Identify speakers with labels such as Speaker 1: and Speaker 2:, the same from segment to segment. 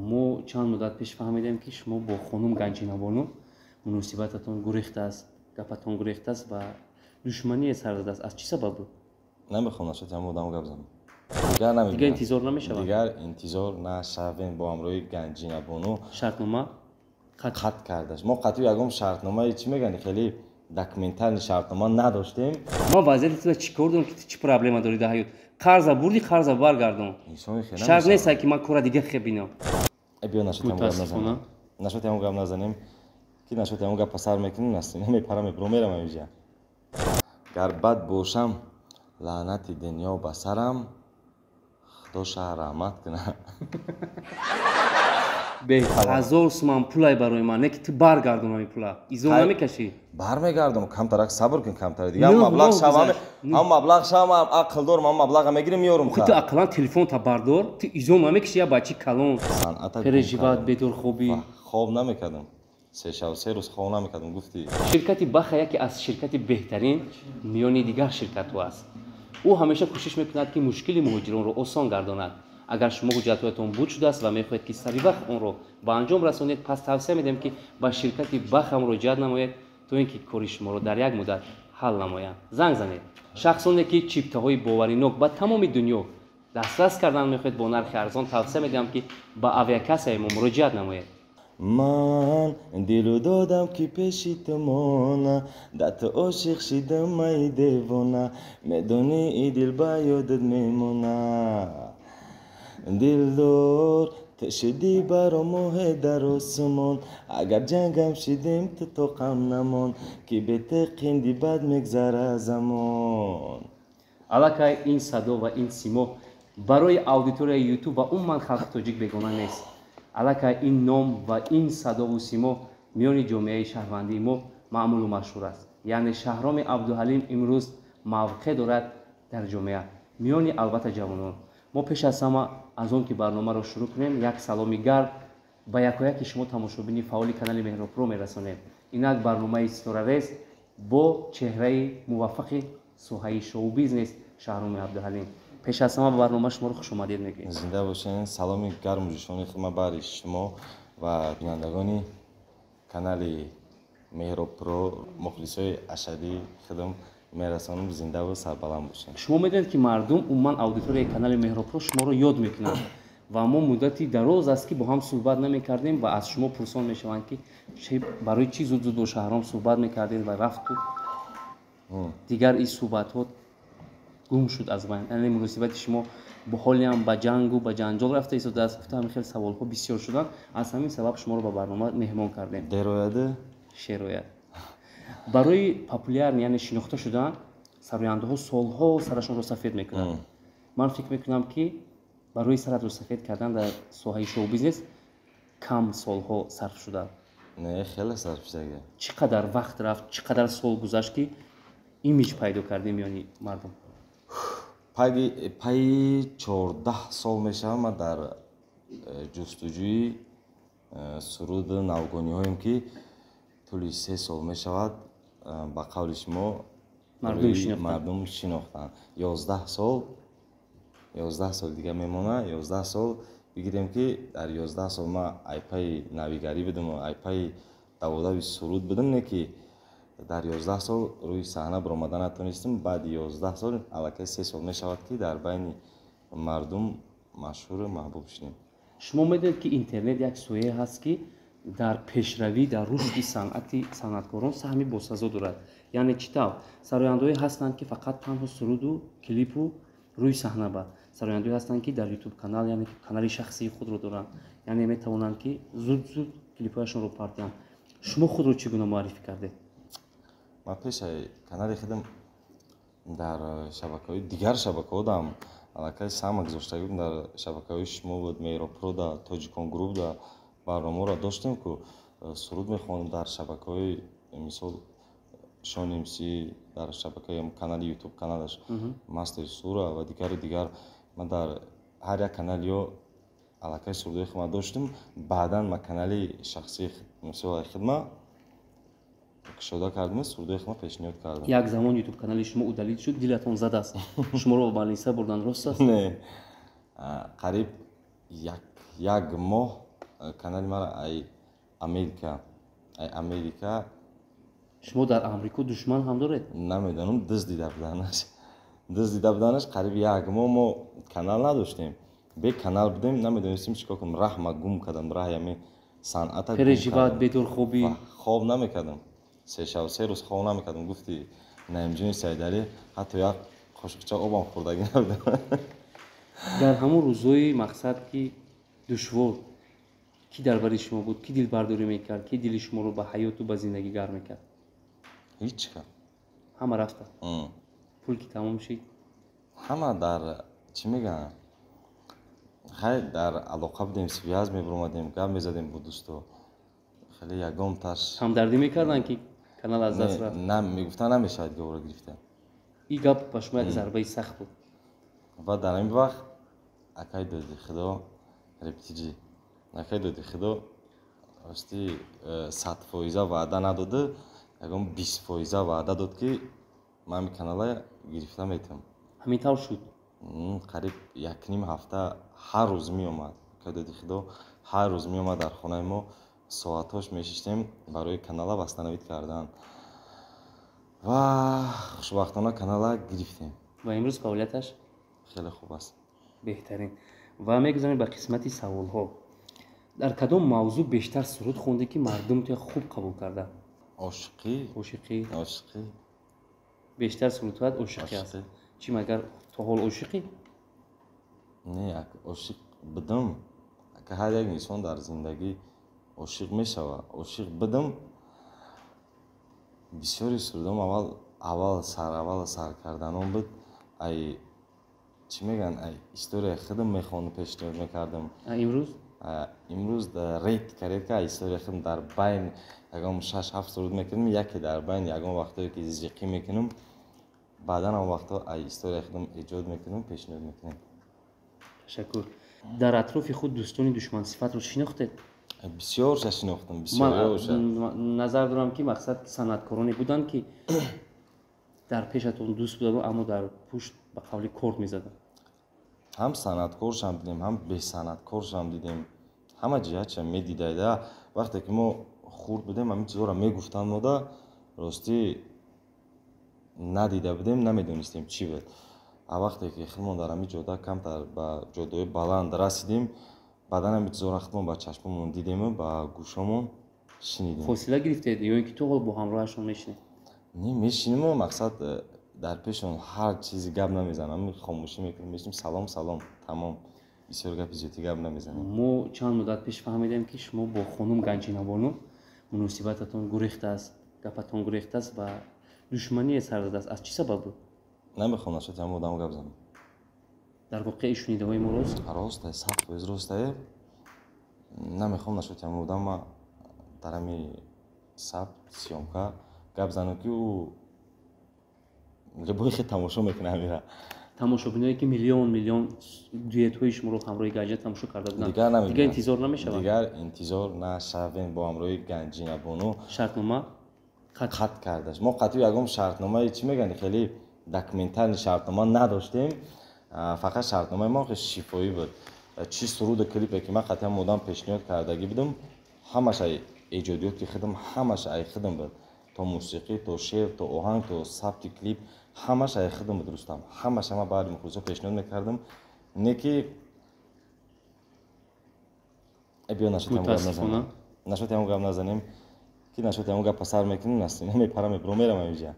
Speaker 1: Мо чанд муддат пеш фаҳмидем, ки шумо бо хонум Ганҷинабону муносибататон гурехтааст, гапатон гурехтааст ва душмание сар задааст. Аз чӣ сабаб буд?
Speaker 2: Намехоҳам нашоти ҳама одам гап занам. Дигар намебинам.
Speaker 1: Дигар интизор намешавад?
Speaker 2: Дигар интизор нашавем. Бо ҳамроҳи Ганҷинабону
Speaker 1: шартнома
Speaker 2: қатъ кардаш. Мо қатъи ягон шартномаи, чӣ мегӯянд, хеле документальный шартнома надоштем.
Speaker 1: Ман вазъияти тура чӣ кор дорам, ки ту чӣ проблема дорӣ дар ҳаёт? Қарза бурдӣ, қарза баргардон. Шарт нест, ки ман кора дига хе бинам.
Speaker 2: Биё, нашоти ҳамон гап назанем. Нашоти ҳамон гап назанем, ки нашоти ҳамон гапа сар мекунем, настем мепарам, мебурам, мерам инҷа. Гар бад бошам, лаънати дунё ба сарам, Худо шаҳр раҳмат кунад.
Speaker 1: 1000 суман пулай барои ман, не ки ту баргардон ҳамин пула. Изо намекашӣ?
Speaker 2: Бармегардам, камтарак сабр кун, камтар дига маблағ шавам, ҳам маблағ шавам, ақл дорам, ҳам маблаға мегирим, меёрум.
Speaker 1: Ту ақлан телефонта бардор, ту изо намекашӣ, я бачи калон. Переживать, бедорхобӣ.
Speaker 2: Хоб намекардам. 3 шаб 3 рӯз хоб намекардам, гуфтӣ.
Speaker 1: Ширкати Баха яке аз ширкати беҳтарин миёни дигар ширкатҳо аст. Ӯ ҳамеша кӯшиш мекунад, ки мушкили муҳоҷиронро осон гардонад. Агар шумо ҳуҷҷатҳоятон буд шудааст ва мехоҳед, ки сари вақт онро ба анҷом расонед, пас тавсия медиҳем, ки ба ширкати Баха муроҷиат намоед, то ин ки кори шуморо дар як муддат ҳал намоянд. Занг занед. Шахсоне, ки чиптаҳои боваринок ба тамоми дунё дастрас кардан мехоҳед бо нархи арзон, тавсия медиҳам, ки ба авиакассаи мо муроҷиат намоед.
Speaker 2: Ман дилу додам, ки пеши ту мона, да ту ошиқ шидам, ай девона, медонӣ, и дил ба ёдат мемона. Дилдор, ту шидӣ баро моҳе дар осмон, агар ҷангам шидем, ту тоқам намон, ки бе ту қинди бад мегзара замон.
Speaker 1: Аллакай ин садо ва ин симо барои аудиторияи Ютуб ва умуман халқи тоҷик бегона нест. Аллакай ин ном ва ин садову симо миёни ҷомеаи шаҳрвандии мо маъмулу машҳур аст. Яъне Шаҳроми Абдуҳалим имрӯз мавқеъ дорад дар ҷомеа, миёни албатта ҷавонон. Мо пеш аз ҳама, аз он ки барномаро шурӯъ кунем, як саломи гарм ба якояки шумо, тамошобини фаъоли канали Меҳробпро, мерасонем. Инак барномаи Ситорарез бо чеҳраи муваффақи соҳаи шоу-бизнес Шаҳроми Абдуҳалим. Пеш аз ҳама ба барнома шуморо хушомадед мегӯем.
Speaker 2: Зинда бошен. Саломи гарму ҷӯшони хидмат баҳри шумо ва бинандагони канали Меҳробпро, мухлисои ашадии худам мерасонам. Зиндаву сарбаланд бошед.
Speaker 1: Шумо медонед, ки мардум, умуман аудиторияи канали Меҳробпро шуморо ёд мекунанд ва мо муддати дароз аст, ки бо ҳам суҳбат намекардем ва аз шумо пурсон мешаванд, ки барои чӣ зуд зуд бо Шаҳром суҳбат мекардем ва рафту дигар ин суҳбатҳо гум шуд аз байн, яъне муносибати шумо бо ҳолиам ба ҷангу ба ҷанҷол рафта истодааст, гуфта. Ҳамин хел саволҳо бисёр шуданд. Аз ҳамин сабаб шуморо ба барнома меҳмон кардем.
Speaker 2: Дерояде.
Speaker 1: Шерояд. Барои популярный, яъне шинохта шудан, сарояндаҳо солҳо сарашонро сафед мекунанд. Ман фикр мекунам, ки барои саратро сафед кардан дар соҳаи шоу-бизнес кам солҳо сарф шуданд.
Speaker 2: Не, хеле сарф шудага.
Speaker 1: Чӣ қадар вақт рафт, чӣ қадар сол гузашт, ки имиҷ пайдо кардем миёни мардум?
Speaker 2: Пайи 14 сол мешавам, ман дар ҷустуҷӯи суруду навгониҳоем, ки тӯли 3 сол мешавад, ба қавли шумо, мардум шинохтанд. 11 сол, 11 сол дига мемонад. 11 сол бигирем, ки дар 11 сол ман айпаи навигарӣ будам, айпаи даводави суруд будам, не ки дар 11 сол рӯи саҳна баромада натонистам. Баъди 11 сол аллакай 3 сол мешавад, ки дар байни мардум машҳуру маҳбуб шудем.
Speaker 1: Шумо медонед, ки интернет як соҳае ҳаст, ки дар пешравӣ, дар рушди санъати санъаткорон саҳми босазо дорад. Яъне чӣ тавр? Сарояндаҳое ҳастанд, ки фақат танҳо суруду клипу рӯи саҳна ба сарояндаҳое ҳастанд, ки дар Ютуб канал, яъне канали шахсии худро доранд, яъне метавонанд, ки зуд зуд клипҳояшонро партиҳанд. Шумо худро чӣ гуна муаррифӣ кардед?
Speaker 2: Ман пешаи канали худам дар шабакаҳои дигар, шабакаҳодам аллакай сама гузоштагӣ будам. Дар шабакаҳои шумо буд, Меҳробпро да, Тоҷикон Груп да барномаҳоро доштем, ку суруд мехондам. Дар шабакаҳои, мисол, Шонимси, дар шабакаи канали Ютуб каналаш Мастери Сура ва дигару дигар, ман дар ҳар як каналиё аллакай сурудҳои худма доштам. Баъдан ман канали шахсии, мисол, хидма кушода кардем, сурудҳои худма пешниҳод кардам.
Speaker 1: Як замон Ютуб канали шумо удалить шуд, дилатон задааст, шуморо ба больница бурдан, рост аст?
Speaker 2: Не, қариб як моҳ. Канали мара ай Америка, ай Америка.
Speaker 1: Шумо дар Амрико душман ҳам доред?
Speaker 2: Намедонам, дуздида буданаш. Дуздида буданаш қариб як моҳ мо канал надоштем. Бе канал будем, намедонистем чӣ кор кунем. Раҳма гум кардам, раҳи ҳами санъата гум
Speaker 1: переживать,
Speaker 2: кардам.
Speaker 1: Бедорхобӣ.
Speaker 2: Ва хоб намекардам. 3 шаб 3 рӯз хоб намекардам. Гуфти Наимҷони Сайдалӣ, ҳатто як қошуқча обам хӯрдагӣ набудам.
Speaker 1: Дар ҳамон рӯзҳои мақсад ки душвор, кӣ дар бари шумо буд, кӣ дилбардорӣ мекард, кӣ дили шуморо ба ҳаёту ба зиндагӣ гарм мекард?
Speaker 2: Ҳеҷ ка.
Speaker 1: Ҳама рафтанд? Пул ки тамом шид?
Speaker 2: Ҳама дар чӣ мегӯянд, хай, дар алоқа будем, связь мебуромадем, гап мезадем бо дӯсто. Хеле ягонташ
Speaker 1: ҳамдардӣ мекарданд, ки канал аз даст рафт?
Speaker 2: На, мегуфта, намешавад гавора гирифта.
Speaker 1: Ин гап ба шумо як зарбаи сахт буд.
Speaker 2: Ва дар ҳамин вақт акай Доди Худо Рептиҷи, акай Доди Худо, рости, 100% ваъда надоду, ягон 20% ваъда дод, ки ман ҳамин канала гирифта метавонам.
Speaker 1: Ҳамин тавр шуд?
Speaker 2: Қариб якним ҳафта ҳар рӯз меомад акай Доди Худо, ҳар рӯз меомад дар хонаи мо, соатҳош мешиштем барои канала восстановить кардан ва хушбахтона канала гирифтем.
Speaker 1: Ва имрӯз фаъолияташ
Speaker 2: хеле хуб аст.
Speaker 1: Беҳтарин. Ва мегузарем ба қисмати саволҳо. Дар кадом мавзӯъ бештар суруд хондед, ки мардум туя хуб қабул карда?
Speaker 2: Ошиқӣ.
Speaker 1: Ошиқӣ?
Speaker 2: Ошиқӣ.
Speaker 1: Бештар сурудҳоят ошиқӣ аст?
Speaker 2: Ошиқӣ.
Speaker 1: Чӣ, магар то ҳол ошиқӣ?
Speaker 2: Не, як ошиқ будам. Ака, ҳар як инсон дар зиндагӣ ошиқ мешавад. Ошиқ будам. Бисёри сурудам аввал аввал сараввал сар карданон буд, ай чӣ мегӯянд, ай историяи худам мехондам, пешниҳод мекардам.
Speaker 1: А имрӯз?
Speaker 2: Имрӯз редко, редко историяи худам дар байн ягон шаш ҳафт суруд мекунам, яке дар байн ягон вақтое ки зиқӣ мекунам, баъдан он вақтҳо ай историяи худам эҷод мекунам, пешниҳод мекунем.
Speaker 1: Ташаккур. Дар атрофи худ дӯстони душмансифатро шинохтед?
Speaker 2: Бисёрша шинохтам.
Speaker 1: Ман
Speaker 2: Бисёрша.
Speaker 1: назар дорам, ки мақсад санъаткороне буданд, ки дар пешатон дӯст буданд, аммо дар пушт ба қавли корд мезаданд.
Speaker 2: Ҳам санъаткоршам дидем, ҳам бесанъаткоршам дидем, ҳама ҷиҳатша медидайда. Вақте ки мо хурд будем, ҳамин чизҳоро мегуфтанд мода, ростӣ, надида будем, намедонистем, чӣ буд. А вақте ки худмон дар ҳамин ҷода камтар ба ҷодаҳои баланд расидем, баъдан ҳамин чизҳоро худмон ба чашмомон дидему ба гӯшомон шунидем.
Speaker 1: Фосила гирифтед ё ин ки то ҳол бо ҳамроҳашон мешинед?
Speaker 2: Не, мешинему, мақсад, дар пешон ҳар чизи гап намезанам, хомӯшӣ мекунем, мешинем, салом, салом, тамом. Бисёр гапи зиёдӣ гап намезанем.
Speaker 1: Мо чанд муддат пеш фаҳмидем, ки шумо бо хонум Ганҷинабону муносибататон гурехтааст, гапатон гурехтааст ва душмание сар задааст. Аз чӣ сабаб буд?
Speaker 2: Намехоҳам нашоти ҳама одам гап занам.
Speaker 1: Дар воқеъ шунидаҳои мо рост?
Speaker 2: Ростае, 100% ростае. Намехоҳам нашоти ҳама одам ма дар ҳами сабт, съёмка гап занам, ки ӯ любой хел тамошо мекунад ҳамира.
Speaker 1: Тамошобиное, ки миллион миллион дуэтҳои шуморо ҳамроҳи Ганҷина тамошо карда буданд,
Speaker 2: дигар намебинанд.
Speaker 1: Дигар интизор намешаванд?
Speaker 2: Дигар интизор нашавем. Бо ҳамроҳи Ганҷинабону
Speaker 1: шартнома қатъ?
Speaker 2: Қатъ кардаш. Мо қатъи ягон шартномаи, чӣ мегӯянд, хеле документальный шартнома надоштем. Фақат шартномаи мо хеле шифоӣ буд. Чӣ суруду клипе ки ман қатъи ҳама одам пешниҳод кардагӣ будам, ҳамаш ай эҷодиёти худам, ҳамаш ай худам буд, то мусиқӣ, то шеър, то оҳанг, то сабти клип, ҳамаш ай худам буд, Рустам. Ҳамаш ҳама баъди мухлисо пешниҳод мекардам. Не ки биё, нашоти ҳамон гап
Speaker 1: Мутаассифона.
Speaker 2: назанем, нашоти ҳамон гап назанем, ки нашоти ҳамон гапа сар мекунем, настина мепарам, мебурам, мерам ҳамиҷа.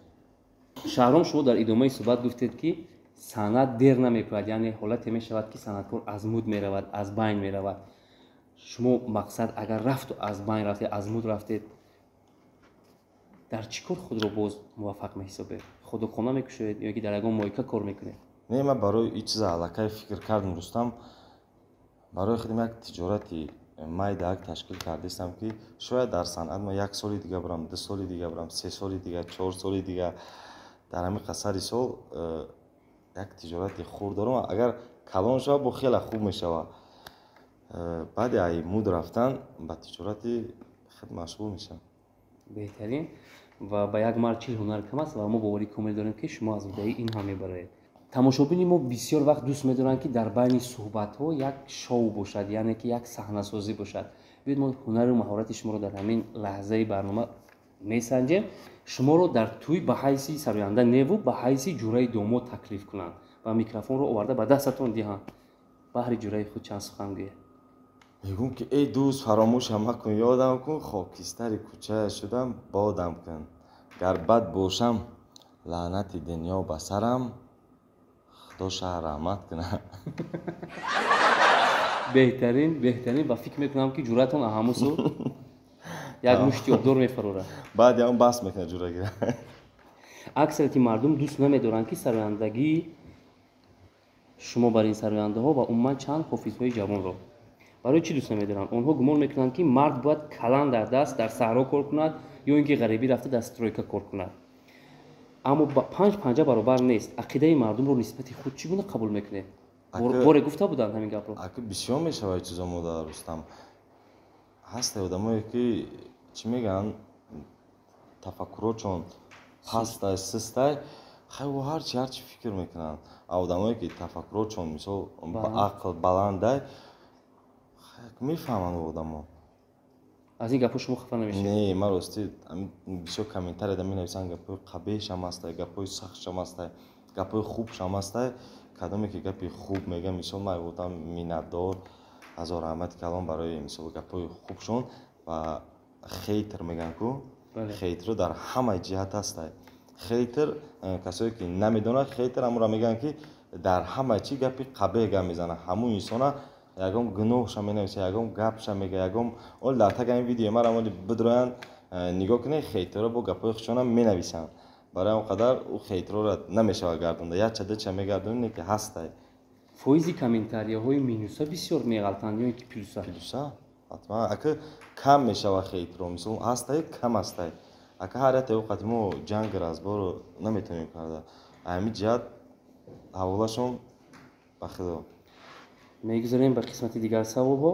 Speaker 1: Шаҳром, шумо дар идомаи суҳбат гуфтед, ки санъат дер намепояд, яъне ҳолате мешавад, ки санъаткор аз муд меравад, аз байн меравад. Шумо, мақсад, агар рафту аз байн рафтед, аз муд рафтед, дар чӣ кор худро боз муваффақ меҳисобед? Худохона мекушоед ё ки дар ягон мойка кор мекунед?
Speaker 2: Не, ман барои ин чиза аллакай фикр кардам, Рустам. Барои худам як тиҷорати майдаак ташкил кардистам, ки шояд дар санъат ман як соли дига бурам, 2 соли дига бурам, 3 соли дига, 4 соли дига. Дар ҳамин қасари сол як тиҷорати хурд дорам. Агар калон шавад, бо хеле хуб мешавад. Баъди ай муд рафтан ба тиҷорати худ машғул мешавам.
Speaker 1: Беҳтарин. Ва ба як мард 40 ҳунар кам аст ва мо боварии комил дорем, ки шумо аз уҳдаи ин ҳам мебароед. Тамошобини мо бисёр вақт дӯст медоранд, ки дар байни суҳбатҳо як шоу бошад, яъне ки як саҳнасозӣ бошад. Биёед, мо ҳунару маҳорати шуморо дар ҳамин лаҳзаи барнома месанҷем. Шуморо дар тӯй ба ҳайси сароянда неву ба ҳайси ҷураи домод таклиф кунанд ва микрофонро оварда ба дастатон диҳанд, баҳри ҷураи худ чанд сухан гӯед.
Speaker 2: Мегӯм, ки эй дӯст, фаромӯшам макун, ёдам кун, хокистари кӯчая шудам, бодам кун. Гар бад бошам, лаънати дунё ба сарам, Худо шаҳр раҳмат кунад.
Speaker 1: Беҳтарин, беҳтарин. Ва фикр мекунам, ки ҷуръатон аҳамусу як мушти обдор мефарорад.
Speaker 2: Баъд ям бас мекунад ҷурагира.
Speaker 1: Аксарияти мардум дӯст намедоранд, ки сарояндагии шумо бар ин сарояндаҳо ва умуман чанд ҳофизҳои ҷавонро. Барои чӣ дӯст намедоранд? Онҳо гумон мекунанд, ки мард бояд калан дар даст дар саҳро кор кунад ё ин ки ғарибӣ рафта дар стройка кор кунад. Аммо панҷ панҷа баробар нест. Ақидаи мардумро нисбати худ чӣ гуна қабул мекунед? Боре гуфта буданд ҳамин гапро?
Speaker 2: Ака, бисёр мешавад чизо, модар Рустам. Ҳаста одамое, ки чӣ мегӯянд, тафаккуротшон пастай, систай. Хай, ҳарчи фикр мекунанд. А одамое, ки тафаккуротшон, мисол, ба ақл баландай, мефаҳманд одамо.
Speaker 1: Аз ин гапҳо шумо хафа намешавед?
Speaker 2: Не, ман рости бисёр комментарияда менависанд, гапҳои қабеҳшам ҳастай, гапҳои сахтшам ҳастай, гапҳои хубшам ҳастай. Кадоме ки гапи хуб мега, мисол, ман одам миннатдор, ҳазор раҳмати калон барои, мисол, гапҳои хубшон. Ва хейтер мегӯянд ку, хейтеро дар ҳама ҷиҳат ҳастай. Хейтер, касое ки намедонад, хейтер ҳамонро мегӯянд, ки дар ҳама чӣ гапи қабеҳ гап мезанад. Ҳамун инсона ягон гуноҳша менависа, ягон гапша мега, ягон ол дар таги ҳамин видеои мара моли бидроянд, нигоҳ кунед, хейтеро бо гапҳои худшона менависанд. Барои он қадар ӯ хейтероро намешавад гардонда, якча дуча мегардонӣ, не ки ҳастай.
Speaker 1: Фоизи комментарияҳои минуса бисёр меғалтанд ё ин ки плюса?
Speaker 2: Плюса ҳатман, ака, кам мешавад хейтеро. Мисол, ҳастай, кам ҳастай, ака. Ҳар як тавқати мо ҷанг, разборро наметавонем карда. Ҳамин ҷиҳат ҳаволашон ба Худо.
Speaker 1: Мегузарем ба қисмати дигар саволҳо.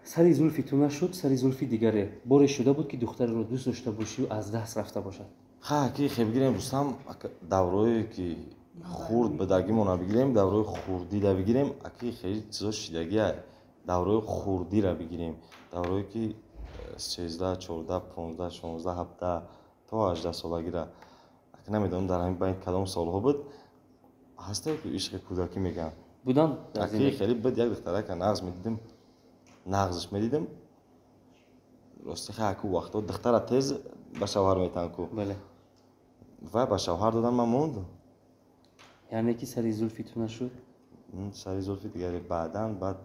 Speaker 1: Сари зулфи ту нашуд сари зулфи дигаре. Боре шуда буд, ки духтареро дӯст дошта бошию аз даст рафта бошад?
Speaker 2: Ха, ки хе бигирем, Рустам, даврое ки хурд будагимона бигирем, даврои хурдида бигирем, аки хеле чизо шидагия. Даврои хурдира бигирем, даврое ки 13, 14, 15, 16, 17 то 18 солагира. Ака, намедонам, дар ҳамин байн кадом солҳо буд, ҳастае ки ишқи кӯдакӣ мегӯянд.
Speaker 1: Будан.
Speaker 2: Аки, хеле буд. Як духтарака нағз медидим, нағзш медидим, рости. Ха, аку вақтҳо духтара тез ба шавҳар метаҳанд ку. Ва ба шавҳар додам, ман мондам.
Speaker 1: Яъне ки сари зулфи ту нашуд?
Speaker 2: Сари зулфи дигаре. Баъдан, баъд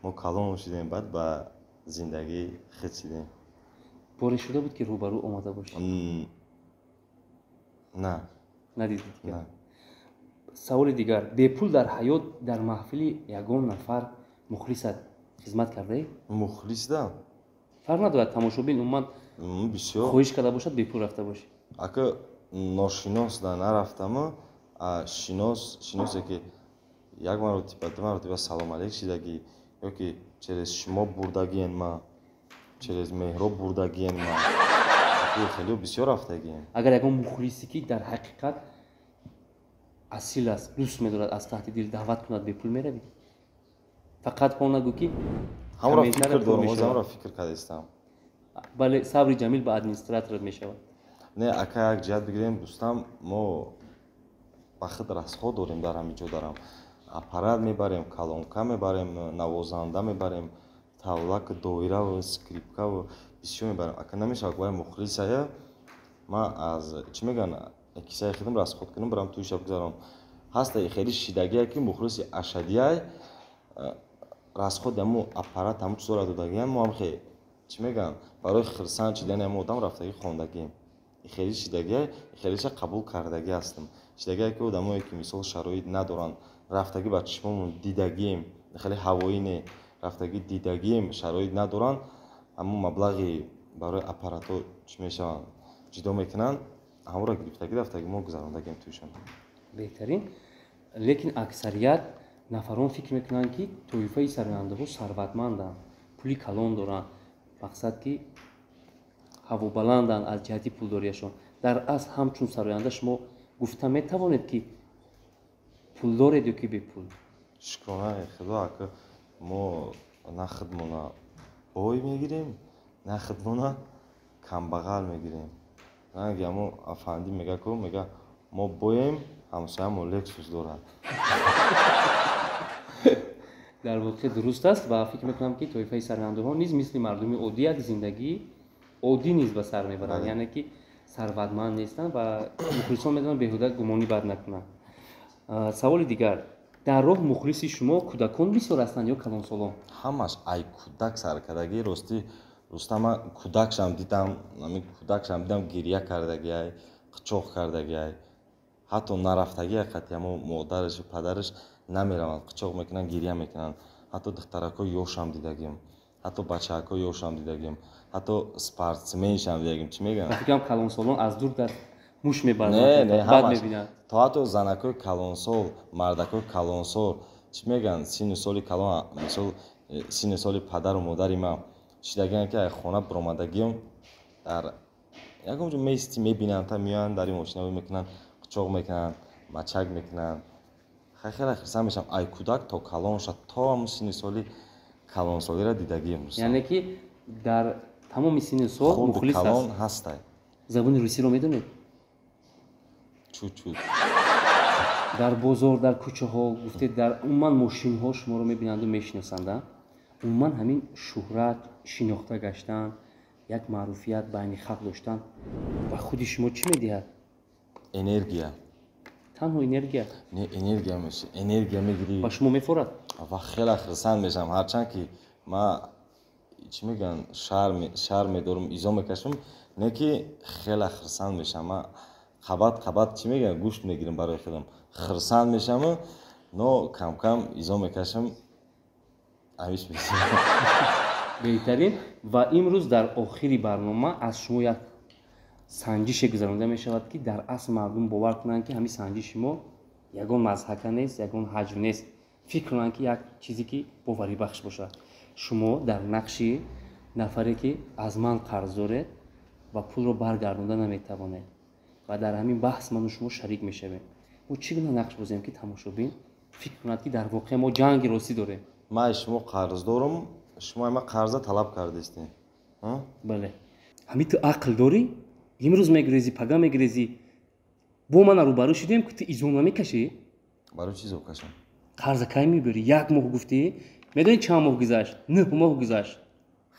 Speaker 2: мо калон шудем, баъд ба зиндагӣ хид шидем.
Speaker 1: Боре шуда буд, ки рӯбарӯ омада бошӣ?
Speaker 2: На.
Speaker 1: Надидӣ дигар? Саволи дигар: бепул дар ҳаёт дар маҳфили ягон нафар мухлисат хизмат кардаӣ?
Speaker 2: Мухлисда?
Speaker 1: Фарқ надорад, тамошобин умуман.
Speaker 2: Бисёр.
Speaker 1: Хоҳиш карда бошад, бепул рафта бошӣ.
Speaker 2: Ака, ношиносда нарафтаму, шинос, шиносе ки як маротиба, ду маротиба салом алейк шидагӣ ё ки через шумо бурдагиен, ма через Меҳроб бурдагиен, ма хеле бисёр рафтагием.
Speaker 1: Агар ягон мухлисе, ки дар ҳақиқат асил аст, дӯст медорад аз таҳти дил, даъват кунад, бепул меравӣ? Фақат ҳо нагӯ, ки
Speaker 2: Ҳамро фикр дорам, ҳамро фикр кардастам.
Speaker 1: Бале, сабри ҷамил ба администраторат мешавад.
Speaker 2: Не, ака, як ҷиҳат бигирем, дӯстам, мо ба худ расход дорем. Дар ҳамин ҷо дарам аппарат мебарем, колонка мебарем, навозанда мебарем, тавлак, доираву скрипкаву бисёр мебарем. Ака, намешавад вай мухлисая ман аз, чӣ мегӯянд, кисаи худам расход кунам, барам туи шаб гузарон. Ҳаста хеле шидагие, ки мухлиси ашадияй, расходи ҳамун аппарат, ҳамун чизоро додагиам. Мо ҳам хе, чӣ мегӯянд, барои хирсанд шидани ҳамун одам рафтагӣ хондагием. Хеле шидагия, хелеша қабул кардагӣ ҳастам. Шидагие, ки одамое, ки мисол шароит надоранд, рафтагӣ ба чишмомон дидагием, хеле ҳавоӣ не, рафтагӣ дидагием, шароит надоранд, ҳамун маблағи барои аппаратҳо, чӣ мешаванд, ҷудо мекунанд, ҳамонро гирифтагӣ рафтагӣ мо гузарондагием туишон.
Speaker 1: Беҳтарин. Лекин аксарият нафарон фикр мекунанд, ки тоифаи сарояндаҳо сарватманданд, пули калон доранд, мақсад ки ҳавобаланданд аз ҷиҳати пулдориашон. Дар асл, ҳамчун сароянда шумо гуфта метавонед, ки Пул доред ё ки бепул?
Speaker 2: Шукронаи Худо, ака, мо на худмона бой мегирем, на худмона камбағал мегирем. Ранги ҳамо афандӣ мега ку, мега мо боем, ҳамсоямо Лексус дорад.
Speaker 1: Дар воқеъ дуруст аст ва фикр мекунам, ки тоифаи сарояндаҳо низ мисли мардуми оддӣ як зиндагии оддӣ низ ба сар мебаранд, яъне ки сарватманд нестанд ва мухлисон метавонанд беҳуда гумонӣ бад накунанд. Саволи дигар: дар роҳ мухлиси шумо кӯдакон бисёр ҳастанд ё калонсолон?
Speaker 2: Ҳамаш ай кӯдак саркардагӣ. Ростӣ, Рустам, ман кӯдакшам дидам, ҳамин кӯдакшам дидам, гирья кардагиай, қичоқ кардагиай, ҳатто нарафтагиай қати ҳамо модарашу падараш намераванд, қичоқ мекунанд, гирья мекунанд. Ҳатто духтаракҳои ёшам дидагим, ҳатто бачаакҳои ёшам дидагим, ҳатто спортсменшам дидагим. Чӣ мегӯям?
Speaker 1: Фикрам, калонсолон аз дур дар муш мебаранд.
Speaker 2: Не, не,
Speaker 1: бад
Speaker 2: ҳамаш
Speaker 1: мебинанд.
Speaker 2: То ҳатто занакҳои калонсол, мардакҳои калонсол, чӣ мегӯянд, синну соли калон, мисол, синну соли падару модари ман шидагианд, ки ай хона биромадагиам, дар ягон ҷо меисти, мебинанд, та меоянд, дар ин мошина мекунанд, қичоқ мекунанд, мачак мекунанд. Хеле хурсанд мешавам. Ай кӯдак то калон шад, то ҳамун синни соли калонсолиро дидагием, Рустам.
Speaker 1: Яъне ки дар тамоми синну сол
Speaker 2: хурду
Speaker 1: мухлис
Speaker 2: калон
Speaker 1: аст.
Speaker 2: Ҳастай.
Speaker 1: Забони русиро медонед?
Speaker 2: Чуть-чуть.
Speaker 1: Дар бозор, дар кӯчаҳо гуфтед, дар умуман мошинҳо шуморо мебинанду мешиносанд, а? Умуман ҳамин шӯҳрат, шинохта гаштан, як маъруфият байни халқ доштан ба худи шумо чӣ медиҳад?
Speaker 2: Энергия.
Speaker 1: Танҳо энергия?
Speaker 2: Не, энергия меша, энергия мегирӣ.
Speaker 1: Ба шумо мефорад?
Speaker 2: Ва хеле хурсанд мешавам, ҳарчанд ки ма, чӣ мегӯянд, шарм медорам, изо мекашам, не ки хеле хурсанд мешавам. Ма қабат қабат, чӣ мегӯянд, гӯшт мегирам барои худам, хурсанд мешавам, но камкам изо мекашам, ҳамиш.
Speaker 1: Беҳтарин. Ва имрӯз дар охири барнома аз шумо як санҷише гузаронида мешавад, ки дар асл мардум бовар кунанд, ки ҳамин санҷиши мо ягон мазҳака нест, ягон ҳаҷв нест, фикр кунанд, ки як чизе ки боварибахш бошад. Шумо дар нақши нафаре, ки аз ман қарз доред ва пулро баргардонда наметавонед, ва дар ҳамин баҳс ману шумо шарик мешавем. Мо чӣ гуна нақш бозем, ки тамошобин фикр кунад, ки дар воқеъ мо ҷанги ростӣ дорем?
Speaker 2: Ман аз шумо қарз дорам, шумо ма қарза талаб кардистем?
Speaker 1: Бале. Ҳамин ту ақл дорӣ? Имрӯз мегурезӣ, пага мегурезӣ, бо мана рӯбарӯ шудем, ки ту изо намекашӣ.
Speaker 2: Барои чӣ изо кашам?
Speaker 1: Қарза кай мебиёрӣ? Як моҳ гуфтӣ, медонӣ чанд моҳ гузашт? 9 моҳ гузашт.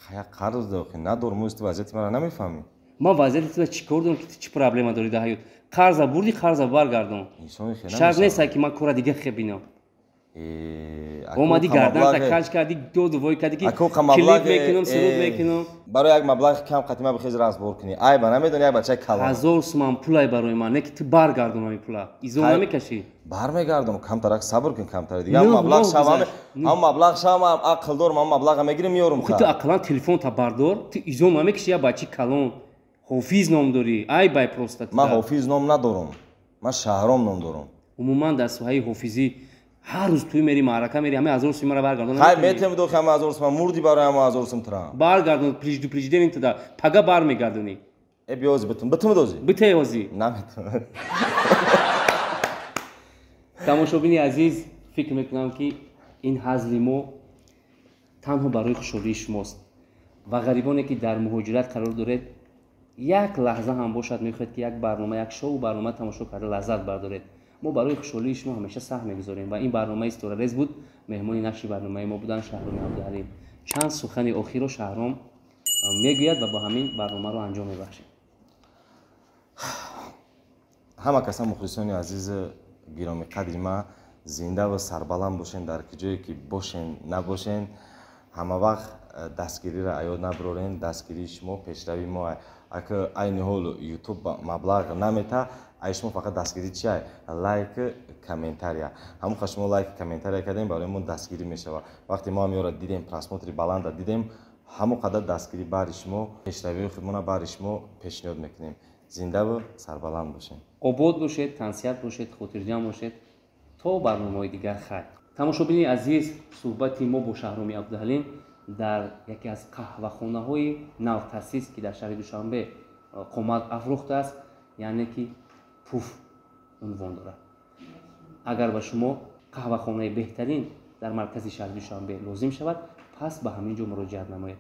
Speaker 2: Хая, қарз дохи надорам, ту вазъияти маро намефаҳмӣ.
Speaker 1: Ман вазъияти тура чӣ кор дорам, ки ту чӣ проблема дорӣ дар ҳаёт? Қарза бурдӣ, қарза баргардон.
Speaker 2: Инсони хела
Speaker 1: шарт
Speaker 2: мешавад.
Speaker 1: Нест, ки ман кора дига хе бинам. Омадӣ, гарданта каҷ кардӣ, доду вой кардӣ, ки клип мекунам, суруд мекунам.
Speaker 2: Барои як маблағи кам қатима бихез разбор кунӣ, айба намедонӣ, як бачаи калон.
Speaker 1: 1000 суман пулай барои ман, не ки ту баргардон ҳамин пула. Изо намекашӣ?
Speaker 2: Бармегардонам, камтарак сабр кун, камтар дига.
Speaker 1: Нӯҳ
Speaker 2: маблағ
Speaker 1: моҳ
Speaker 2: шавам,
Speaker 1: гузашт.
Speaker 2: Ҳам маблағ шавам, ақл дорам, ҳам маблаға мегирим, меёрам.
Speaker 1: Охи, ту ақаллан телефонта бардор. Ту изо намекашӣ? Як бачаи калон, Ҳофиз ном дорӣ, айбай просто.
Speaker 2: Ман Ҳофиз ном надорам, ман Шаҳром ном дорам.
Speaker 1: Умуман дар соҳаи ҳофизӣ ҳар рӯз тӯй мери, маърака мери, ҳамаи 1000 сум мара баргардон.
Speaker 2: Хай, метем дохи ҳама 1000 сум, мурди барои ҳама 1000 сум тирам.
Speaker 1: Баргардон, предупреждение туда, пага бармегардонӣ.
Speaker 2: Э, биёзи, битум, битум, дози.
Speaker 1: Битей ҳозӣ.
Speaker 2: Наметавонам.
Speaker 1: Тамошобини азиз, фикр мекунам, ки ин ҳазли мо танҳо барои хушҳолии шумост ва ғарибоне, ки дар муҳоҷират қарор доред, як лаҳза ҳам бошад, мехоҳед, ки як барнома, як шоу барнома тамошо карда лаззат бардоред. Мо барои хушҳолии шумо ҳамеша саҳм мегузорем ва ин барномаи Ситорарез буд. Меҳмони нашри барномаи мо буданд Шаҳроми Абдуҳалим. Чанд сухани охирро Шаҳром мегӯяд ва бо ҳамин барномаро анҷом мебахшем.
Speaker 2: Ҳама каса, мухлисони азизи гиромиқадри ма, зинда ва сарбаланд бошен, дар ки ҷое ки бошен, набошен, ҳама вақт дастгириро аёд набарорен. Дастгирии шумо пешравии мо. Ака, айни ҳол Ютуб маблағ намета, ай шумо фақат дастгирӣ чи ай? Лайк, комментария. Ҳамон қа шумо лайк, комментария кардем, барои мо дастгирӣ мешавад. Вақте мо ҳам ёра дидем, просмотри баланда дидем, ҳамон қадар дастгирӣ баҳри шумо, пешравиҳои худмона баҳри шумо пешниҳод мекунем. Зиндаву сарбаланд бошем.
Speaker 1: Обод бошед, тансиҳат бошед, хотирҷамъ бошед. То барномаҳои дигар хайр. Тамошобини азиз, суҳбати мо бо Шаҳроми Абдуҳалим дар яке аз қаҳвахонаҳои навтаъсис, ки дар шаҳри Душанбе қомат афрохтааст, яъне ки Пуф унвон дорад. Агар ба шумо қаҳвахонаи беҳтарин дар маркази шаҳри Душанбе лозим шавад, пас ба ҳамин ҷо муроҷиат намоед.